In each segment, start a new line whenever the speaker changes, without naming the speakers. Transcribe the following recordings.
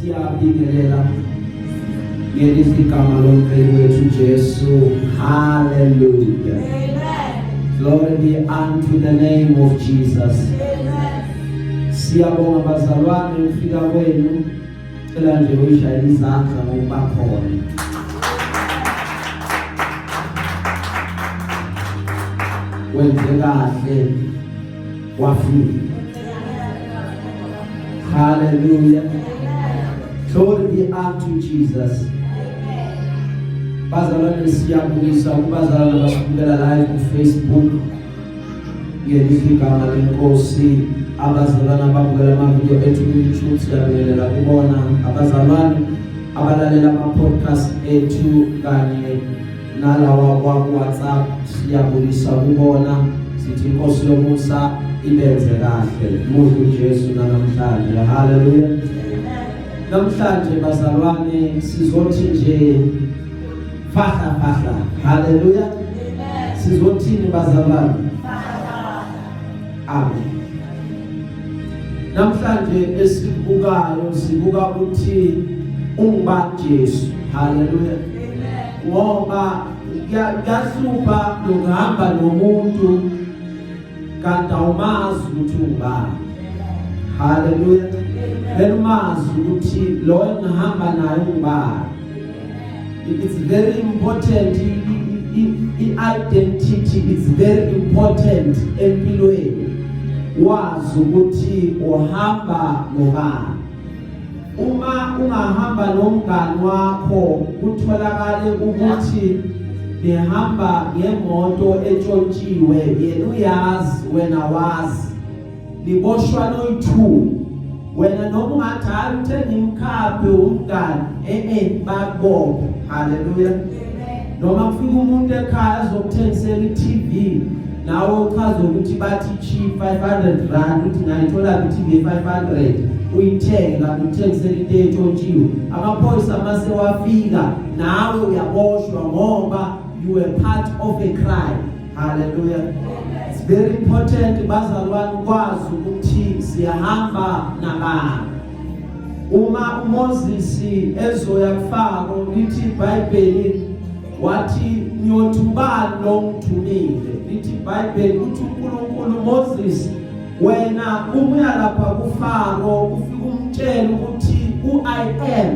Siyabingelela ngelihle igama lomveli wethu Jesu. Hallelujah.
Amen.
Glory be unto the name of Jesus.
Amen.
Siyabonga bazalwane ukufika kwenu. Cela nje uyishayele izandla ngokuba khona. Wenze kahle wafika. Hallelujah. Glory be unto Jesus. Bazalwane, siyabulisa kubazalwane abasibukela live ku Facebook ngelihle igama lenkosi. Abazalwane ababukela amavidiyo ethu ku YouTube, siyabingelela kubona. Abazalwane abalalela ama podcast ethu kanye nalawa kwa WhatsApp, siyabulisa kubona, sithi inkosi yomusa ibenze kahle. Muhle uJesu namhlanje. Hallelujah. Namhlanje bazalwane sizothi nje fahla fahla. Hallelujah. Sizothini bazalwane? Amen. Namhlanje esibukayo, sibuka ukuthi ungubani Jesu. Hallelujah. Ngoba kuyahlupha ukuhamba nomuntu kanti awumazi ukuthi ungubani. Hallelujah. Bemazi ukuthi lo engihamba naye ungubani. It's very important, i-identity is very important empilweni, wazi ukuthi uhamba nobani. Uma ungahamba nomngani wakho, kutholakale ukuthi nihamba ngemoto etshontshiwe, yena uyazi, wena wazi, niboshwa noyi-two. Wena noma ungathi, "Hayi, uthe ngimkhaphe umngani," eh bakubophe. Haleluya. Noma kufika umuntu ekhaya azokuthengisela i-TV, nawe uchaza ukuthi bathi cheap R500, uthi ngayithola i-TV 500, uyithenge, kanti uthengisela into etshontshiwe. Amaphoyisa mase wafika, nawe uyaboshwa ngoba you were part of a crime. Hallelujah. It's very important bazalwane ukwazi ukuthi siyahamba nabani. Uma uMoses ezoya kuFaro, lithi iBhayibheli wathi, "Ngiyothi ubani lo ngithumile?" Lithi iBhayibheli uthi uNkulunkulu, "Moses, wena uma uya lapha kuFaro, ufike umtshele ukuthi uI am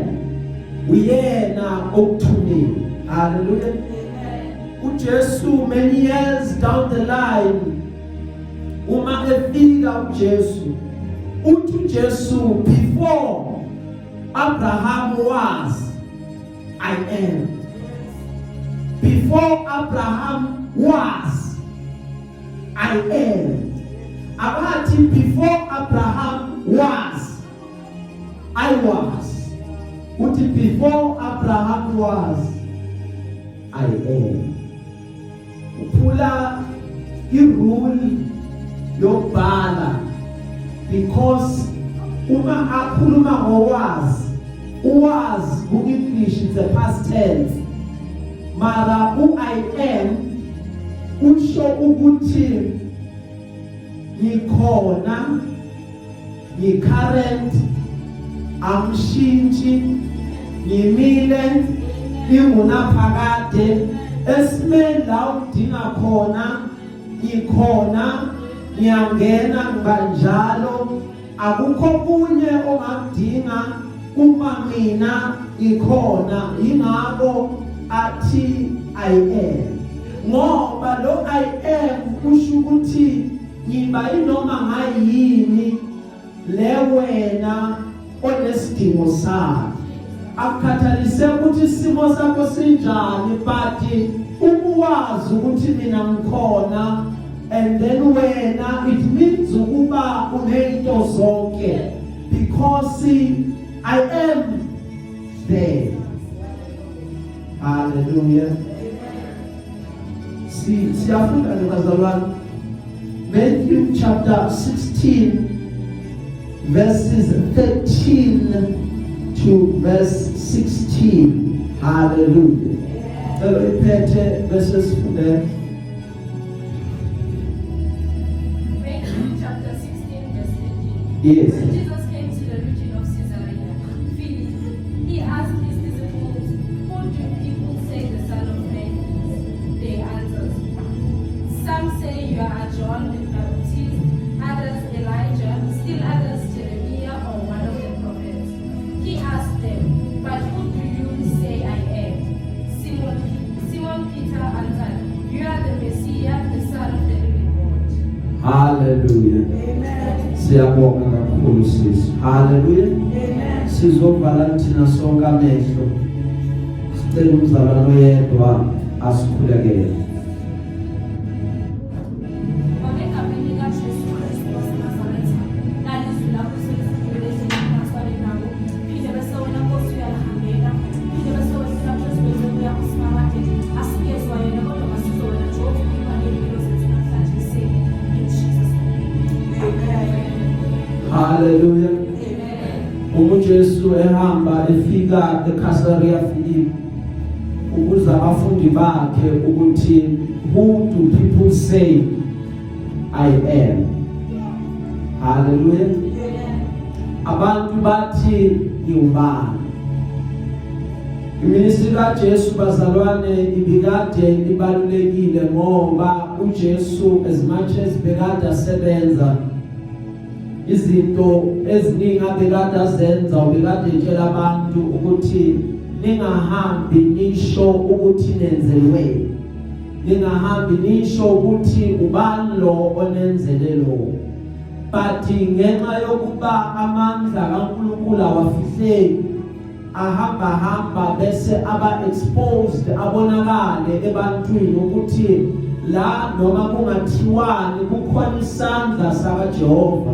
uyena okuthumile." Hallelujah. UJesu, many years down the line, uma efika uJesu, uthi uJesu, "Before Abraham was, I am. Before Abraham was, I am." Abathi before Abraham was, I was. Uthi before Abraham was, I am. Uphula irule yokubhala, because uma akhuluma ngo-was, u-was ku-English it's a past tense, mara u-I am usho ukuthi ngikhona, ngi-current, angishintshi, ngimile ingunaphakade. Esimeni la udinga khona, ngikhona, ngiyangena, ngibanjalo. Akukho kunye ongakudinga uma mina ikhona. Ingakho athi I am, ngoba lo I am usho ukuthi ngiba inoma ngayini le wena onesidingo sakho, akukhathaliseki ukuthi isimo sakho sinjani, but ukuwazi ukuthi mina ngikhona and then wena, it means ukuba unento zonke because I am there. Hallelujah. Si siyafunda ke bazalwane, Matthew chapter 16 verses 13 to verse 16. Hallelujah. Cela iphethe bese sifunde.
Matthew chapter 16, verse 13.
Yes.
When Jesus came to the region of Caesarea Philippi,
Siyabonga kakhulu sisi. Haleluya.
Amen.
Sizovala thina sonke amehlo. Sicela umzalwane oyedwa asikhulekele.
Baba, egameni likaJesu Kristu waseNazaretha, nalizwi lakho selifundile ehlelweni nabo. Phinde bese wena Nkosi uyalihambela. Phinde bese wehlela phezu kwenceku yakho simakade. Asingezwa yena kodwa masizwe wena Jehova ukhuluma ney'mpilo zethu namhlanje ekuseni. In Jesus' name.
Haleluya.
Amen.
Uma uJesu ehamba efika eCaesarea Philippi, ubuza abafundi bakhe ukuthi, "Who do people say I am?" Haleluya.
Amen.
Abantu bathi ngiwubani? Iministry kaJesu, bazalwane, ibikade ibalulekile ngoba uJesu, as much as bekade asebenza izinto eziningi abekade azenza, ubekade etshela abantu ukuthi ningahambi nisho ukuthi nenzelwe, ningahambi nisho ukuthi ubani lo onenzele lo, but ngenxa yokuba amandla kaNkulunkulu awafihleki, ahamba hamba bese aba exposed, abonakale ebantwini ukuthi la noma kungathiwani kukhona isandla sakaJehova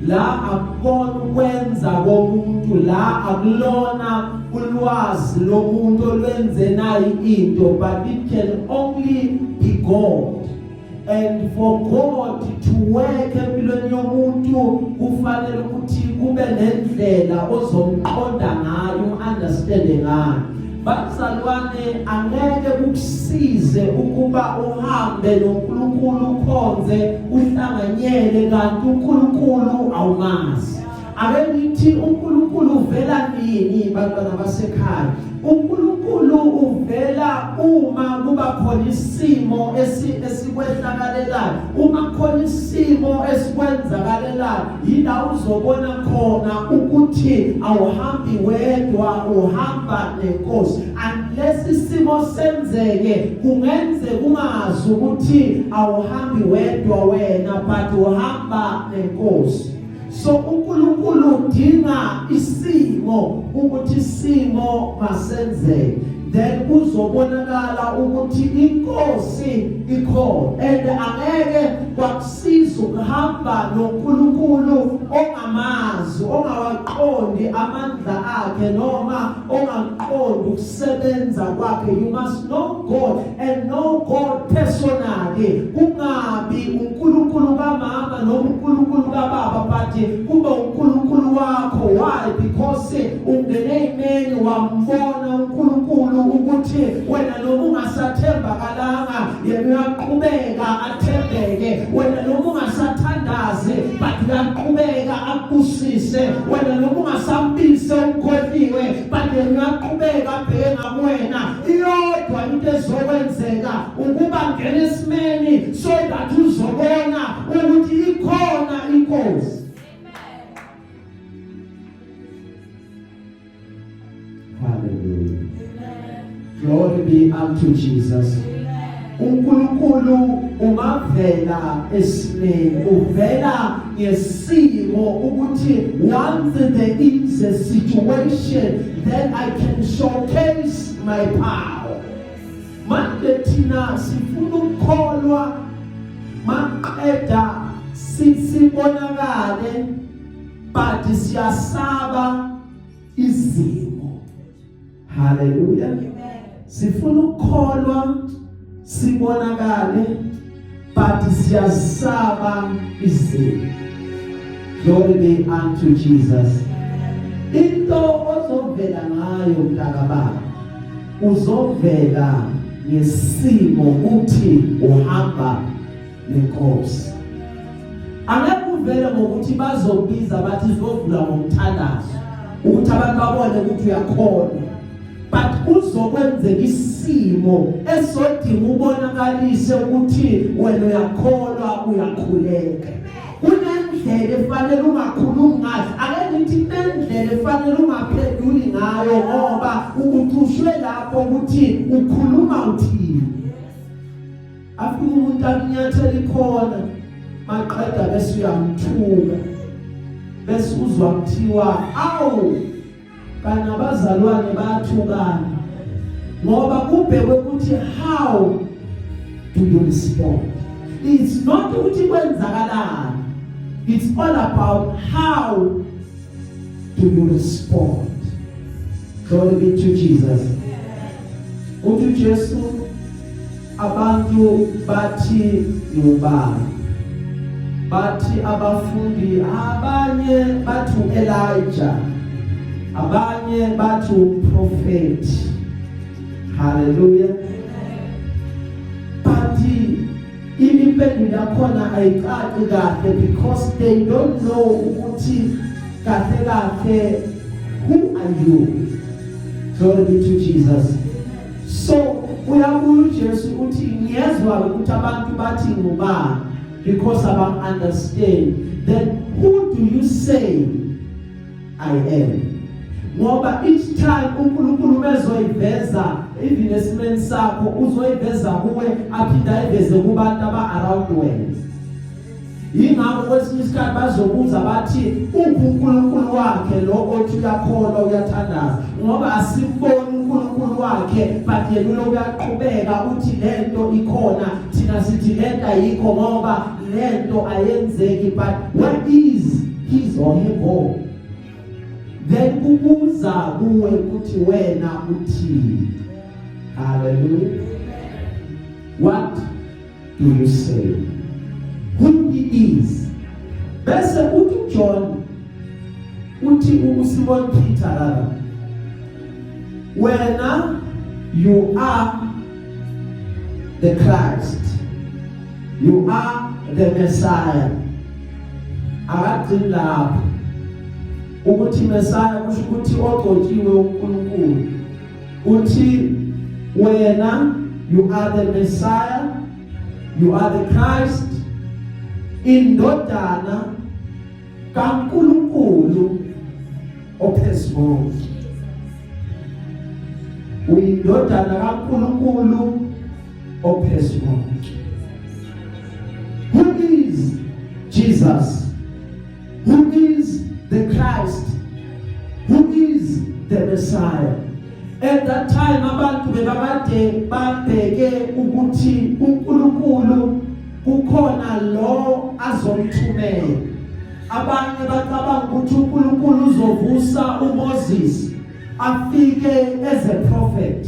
la, akubona ukwenza komuntu la, akulona ulwazi lomuntu olwenze nayi into, but it can only be God. And for God to work empilweni yomuntu kufanele ukuthi kube nendlela ozomqonda ngayo, understand ngayo. Bazalwane, angeke kukusize ukuba uhambe noNkulunkulu, ukhonze, uhlanganyele, kanti uNkulunkulu awumazi. Ake ngithi uNkulunkulu uvela nini, bantwana basekhaya? UNkulunkulu uvela uma kuba khona isimo esikwehlakalelayo, uma khona isimo esikwenzakalelayo, yila uzobona khona ukuthi awuhambi wedwa, uhamba nenkosi. Unless isimo senzeke, kungenzeka ungazi ukuthi awuhambi wedwa wena, but uhamba nenkosi. So uNkulunkulu udinga isimo ukuthi isimo masenzeke, then kuzobonakala ukuthi inkosi ikhona. And angeke kwakusiza ukuhamba noNkulunkulu ongamazi, ongawaqondi amandla akhe noma ongaqondi ukusebenza kwakhe. You must know God and know God personally, kungabi uNkulunkulu kamama noma uNkulunkulu kababa, but kube uNkulunkulu wakho. Why? Because ungene imeni wambona uNkulunkulu ukuthi wena noma ungasathembakalanga, yena uyaqhubeka athembeke. Wena noma ungasathandazi, but uyaqhubeka akubusise. Wena noma ungasambise, umkhohliwe, but yena uyaqhubeka abheke ngakuwena. Iyodwa into ezokwenzeka ukuba ngena esimeni so that uzobona ukuthi ikhona inkosi. Hallelujah. Glory be unto Jesus. UNkulunkulu ungavela esimeni, uvela ngesimo ukuthi once there is a situation, then I can showcase my power. Manje thina sifuna ukukholwa maqeda sisibonakale, but siyasaba izimo. Haleluya. Sifuna ukukholwa sibonakale, but siyasaba izimo. Glory be unto Jesus. Into ozovela ngayo, mntakababa, uzovela ngesimo ukuthi uhamba nenkosi. Angeke uvele ngokuthi bazobiza bathi izovula ngomthandazo ukuthi abantu babone ukuthi uyakholwa, but kuzokwenzeka isimo esodinga ubonakalise ukuthi wena uyakholwa, uyakhuleka. Kunendlela efanele ungakhulumi ngayo, ake ngithi kunendlela efanele ungaphenduli ngayo, ngoba ucushwe lapho ukuthi ukhuluma uthini. Afike umuntu akunyathela ikhona. Maqeda bese uyamthuka, bese uzwa kuthiwa awu kana abazalwane bayathukana, ngoba kubhekwe ukuthi how do you respond. It's not ukuthi kwenzakalani, it's all about how do you respond. Glory be to Jesus. Uthi Jesu, abantu bathi ngubani? Bathi abafundi, abanye bathi uElijah, abanye bathi umprofeti. Hallelujah. But impendulo yakhona ayicaci kahle because they don't know ukuthi kahle kahle who are you. Glory be to Jesus. So uyabuya uJesu uthi, ngiyezwa ukuthi abantu bathi ngubani because aba understand. Then who do you say I am? Ngoba each time uNkulunkulu mezoyiveza even esimeni sakho, uzoyiveza kuwe, aphinda ayiveze kubantu aba around wena. Yingakho kwesinye isikhathi bazobuza bathi, uphi uNkulunkulu wakhe lo othi uyakholwa, uyathandaza? Ngoba asimboni uNkulunkulu wakhe, but yena uloku uyaqhubeka uthi lento ikhona, thina sithi lento ayikho ngoba lento ayenzeki. But what is his or her God? Then kubuza kuwe ukuthi wena uthini. Hallelujah. What do you say who he is? Bese uthi John, uthi uSimon Peter rather, wena you are the Christ, you are the Messiah. Akagcini lapho ukuthi Messiah kusho ukuthi ogcotshiwe uNkulunkulu. Uthi wena you are the Messiah, you are the Christ, indodana kaNkulunkulu ophezulu. Uyindodana kaNkulunkulu ophezulu. Who is Jesus? Who is the Christ? Who is the Messiah? At that time abantu bebakade babheke ukuthi uNkulunkulu kukhona lo azomthumela. Abanye bacabanga ukuthi uNkulunkulu uzovusa uMoses afike as a prophet.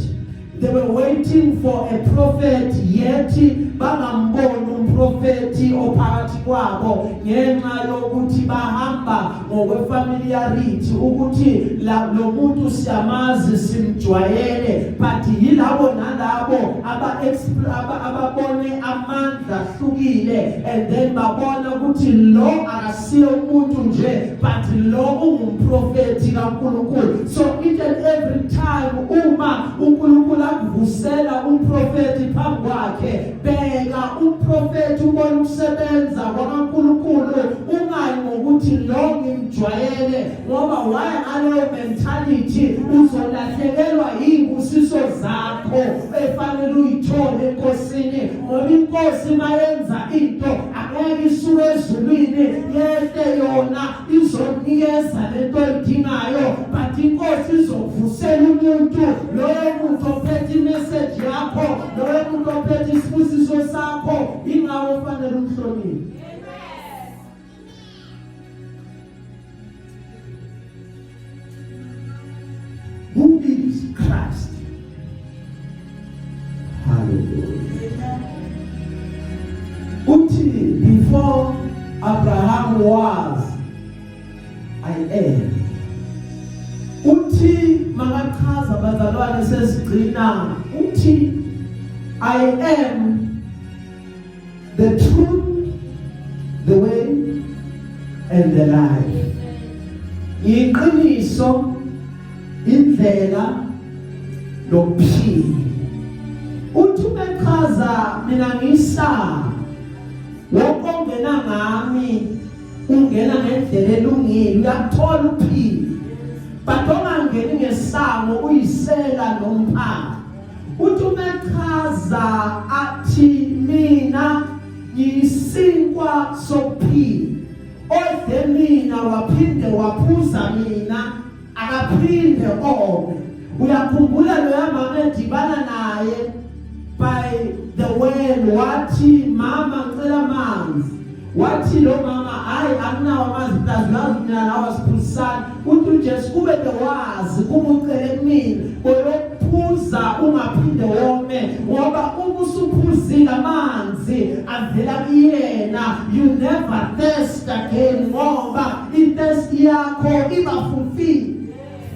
They were waiting for a prophet, yet bangamboni umprofeti ophakathi kwabo ngenxa yokuthi bahamba ngokwefamiliarity ukuthi lo muntu siyamazi, simjwayele. But yilabo nalabo aba ababone amandla ahlukile and then babona ukuthi lo akasiyo umuntu nje, but lo ungumprofeti kaNkulunkulu. So each and every time uma uNkulunkulu akuvusela umprofeti phambi kwakhe, bheka umprofeti, ubone ukusebenza kwaNkulunkulu. Ungayi ngokuthi lo ngimjwayele, ngoba waya ngaleyo mentality uzolahlekelwa izibusiso zakho efanele uyithole enkosini, ngoba inkosi mayenza into angeke isuke ezulwini yehle yona izokunikeza lento oyidingayo, but inkosi izokuvusela umuntu, loyo muntu ophethe imessage yakho, loyo muntu ophethe isibusiso sakho. Ingakho ufanele umhloniphe. Who is Christ? Hallelujah. Uthi, before Abraham was, I am. Uthi makachaza, bazalwane, sesigcina, uthi, I am the truth, the way and the life. Iqiniso, indlela nokuphila. Uthi umechaza, mina ngisa wonke ongena ngami ungena ngendlela elungile, uyakuthola uphila, but ongangeni ngesango uyisela nomphathi. Uthi umechaza athi, mina Ngiyisinkwa sokuphila, odle mina waphinde waphuza mina akaphinde ome. Uyakhumbula loya mama edibana naye by the well, wathi, "Mama, ngicela amanzi." Wathi lo mama, "Hayi, akunawo amanzi, plus uyazi mina nawe asiphuzisani." Uthi uJesu, "Kube bewazi, kumucele kumina, uyophuza ungaphinde wome, ngoba uma usuphuzile amanzi avela kuyena, you never thirst again, ngoba i-thirst yakho iba fulfilled."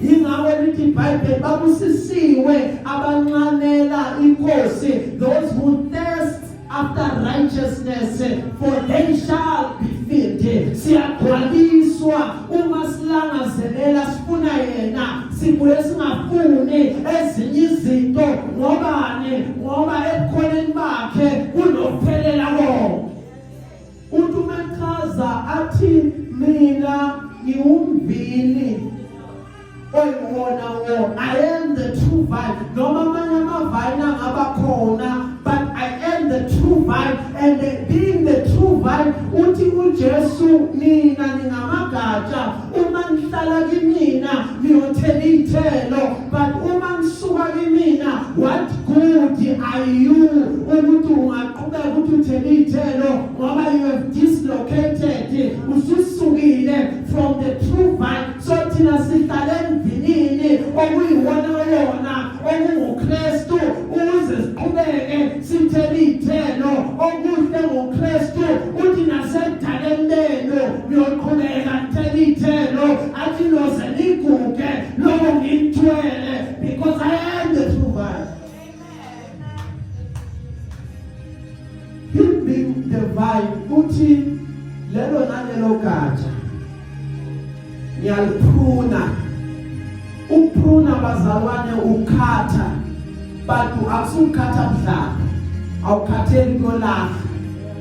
Ingakho lithi iBhayibheli, babusisiwe abanxanela inkosi, those who thirst after righteousness, for they shall be filled. Siyagcwaliswa uma silangazelela, sifuna yena, sibuye singafuni ezinye izinto. Ngobani? Ngoba ebukhoneni bakhe kunokuphelela konke. Uthi uma echaza athi, "Mina ngiwumvini oyiwona wo, I am the true vine. Noma amanye amavine angaba khona, but I am the true vine." And being the true vine, uthi uJesu, "Nina ningamagatsha. Uma nihlala kimina niyothela iy'thelo, but uma nisuka kimina, what good are you ukuthi ungaqhubeka ukuthi uthele iy'thelo, ngoba you have dislocated, ususukile from the true vine?" So thina sihlale emvinini okuyiwona wona, okunguKristu, ukuze siqhubeke sithele iy'thelo. Okuhle ngoKristu, uthi nasebudaleni benu niyoqhubeka nithele iy'thelo, athi noze niguge lokho ngilithwele, because I am the true vine. Him being the vine, uthi lelo nalelo gatsha ngiyalipruna. Ukupruna, bazalwane, ukukhatha, but akusukhatha mhlaba, awukhatheli kuyolahla,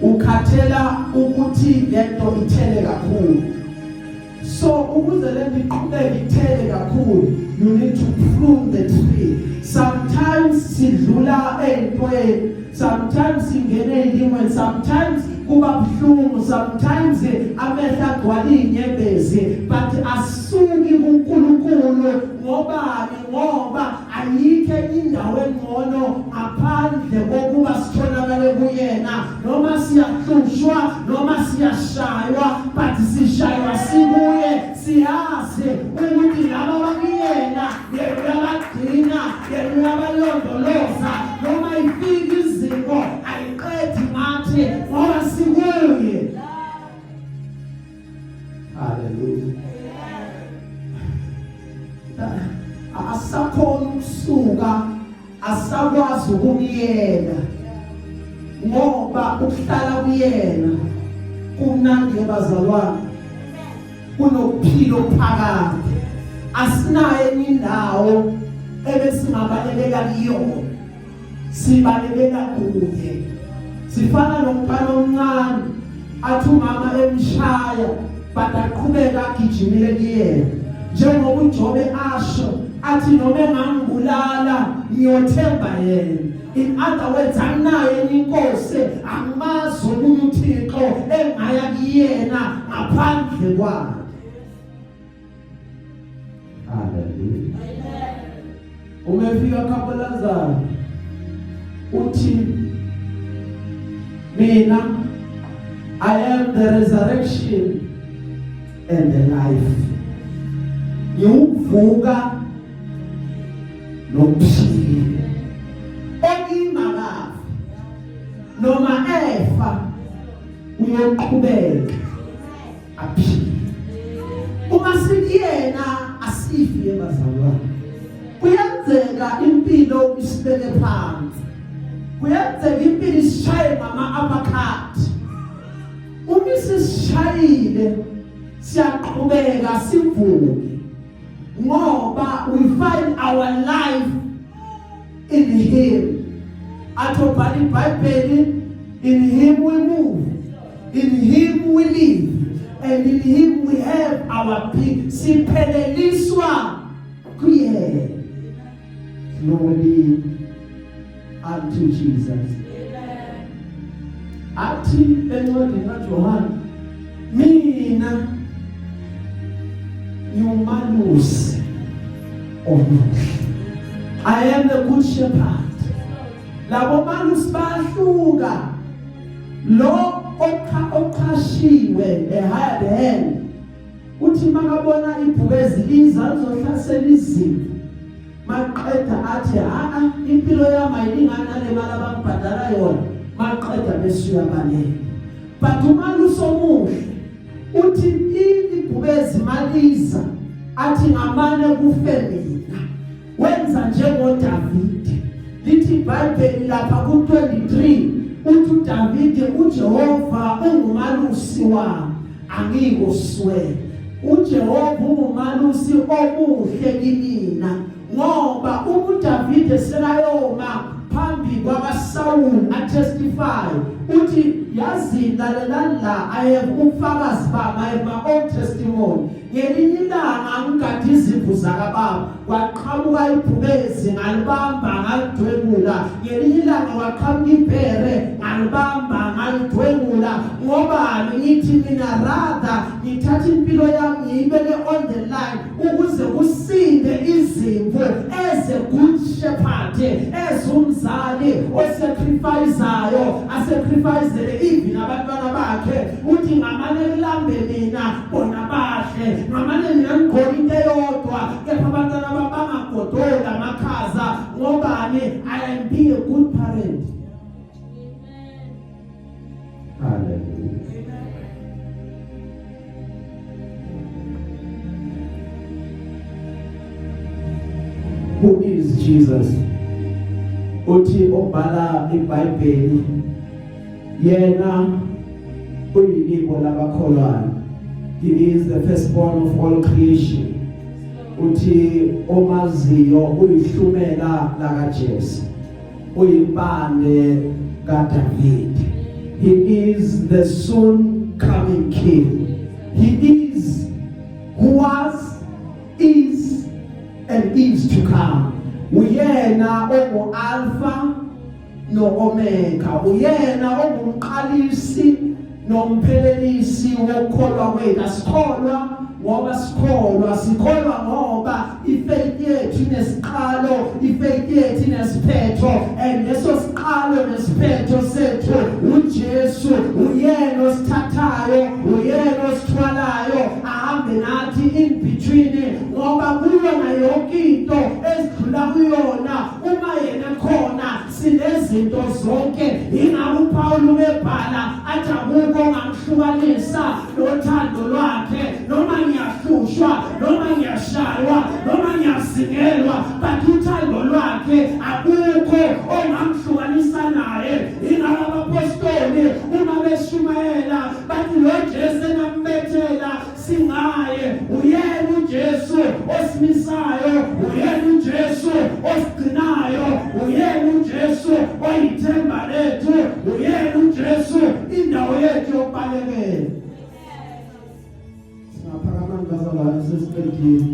ukhathela ukuthi lento ithele kakhulu. So ukuze lento iqhubeke ithele kakhulu, you need to prune the tree. Sometimes sidlula ey'ntweni, sometimes singene ey'limweni, sometimes kuba buhlungu, sometimes amehlo agcwala iy'nyembezi, but asuki kuNkulunkulu. Ngobani? Ngoba ayikho enye indawo engcono ngaphandle kokuba sitholakale kuyena. Noma siyahlushwa, noma siyashaywa, but sishaywa sikuye. Siyazi ukuthi laba bakuyena, yena uyabagcina, yena uyabalondoloza. Noma ifika izimo, ayiqedi ngathi, ngoba sikuye. Haleluya! Asakhona ukusuka, asakwazi ukumyeka, ngoba ukuhlala kuyena kumnandi, ebazalwane, kunokuphila okuphakade. Asinayo enye indawo ebesingabalekela kuyona, sibalekela kuye. Sifana nomfana omncane athi umama emshaya, but aqhubeka agijimile kuyena, njengoba uJobe asho athi, "Noma engangibulala, ngiyothemba yena." In other words, anginayo enye inkosi, angimazi omunye uThixo engaya kuyena ngaphandle kwakhe. Haleluya! Uma efika khabo Lazaro, uthi, "Mina, I am the resurrection and the life." Ngiwuvuka nokuphila. Okimakafa noma efa, uyoqhubeka aphile. Uma sikuyena asifi, ebazalwane. Kuyenzeka impilo isibeke phansi, kuyenzeka impilo isishaye ngama uppercut. Uma isishayile, siyaqhubeka sivuke, ngoba we find our life in him. Athi obhala iBhayibheli, in him we move, in him we live, and in him we have our being. Sipheleliswa kuyena. Glory be unto Jesus. Athi encwadini kaJohane, mina ngiwumalusi omuhle. I am the good shepherd. Labo malusi bayahluka. Lo oqhashiwe, a hired hand, uthi makabona ibhubezi liza lizohlasela izimvu, maqeda athi, "Ha, impilo yami ayilingani nale mali abangibhadala yona." Maqeda bese uyabaleka. But umalusi omuhle uthi ibhubezi maliza, athi, "Ngamane kufe mina." Wenza njengoDavide. Lithi iBhayibheli lapha ku23, uthi uDavide, "uJehova ungumalusi wami, angikuswela. UJehova ungumalusi omuhle kimina." Ngoba uDavide sekayoma phambi kwakaSawuli atestify, uthi, "Yazi, lalelani la, I have ubufakazi bami, I have my own testimony. Ngelinye ilanga ngigada izimvu zakababa, kwaqhamuka ibhubezi, ngalibamba, ngalidwengula. Ngelinye ilanga kwaqhamuka ibhere, ngalibamba, ngalidwengula. Ngobani? Ngithi mina rather ngithatha impilo yami ngiyibeke on the line ukuze kusinde izimvu. As a good shepherd, as umzali osacrificeayo, asacrificele even abantwana bakhe, uthi, 'Ngamane kulambe mina, bona bahle. Ngamane mina ngigqoke into eyodwa, kepha abantwana bangagodola amakhaza.' Ngobani? I am being a good parent." Hallelujah. Who is Jesus? Uthi obhala iBhayibheli, yena uyilibo labakholwayo. He is the firstborn of all creation. Uthi omaziyo, uyihlumela lakaJesu, uyimpande kaDavid. He is the soon coming King. He is who was, is and is to come. Uyena ongu Alpha no Omega, uyena ongumqalisi nomphelelisi wokukholwa kwethu. Asikholwa ngoba sikholwa, sikholwa ngoba ifaith yethu inesiqalo, ifaith yethu inesiphetho, and leso siqalo nesiphetho sethu uJesu. Uyena osithathayo, uyena osithwalayo, ahambe nathi in between, ngoba kuyona yonke into esidlula kuyona, uma yena khona, sinezinto zonke. Ingakho uPaul ubebhala athi, "Akukho ongangihlukanisa nothando lwakhe, noma ngiyahlushwa, noma ngiyashaywa, noma ngiyazingelwa, but uthando lwakhe akukho ongangihlukanisa naye." Ingakho abapostoli uma beshumayela bathi, "Lo Jesu enambethela, singaye. Uyena uJesu osimisayo, uyena uJesu osigcinayo, uyena uJesu oyithemba lethu, uyena uJesu indawo yethu yokubalekela." Singaphakamani, bazalwane, sesiqedile.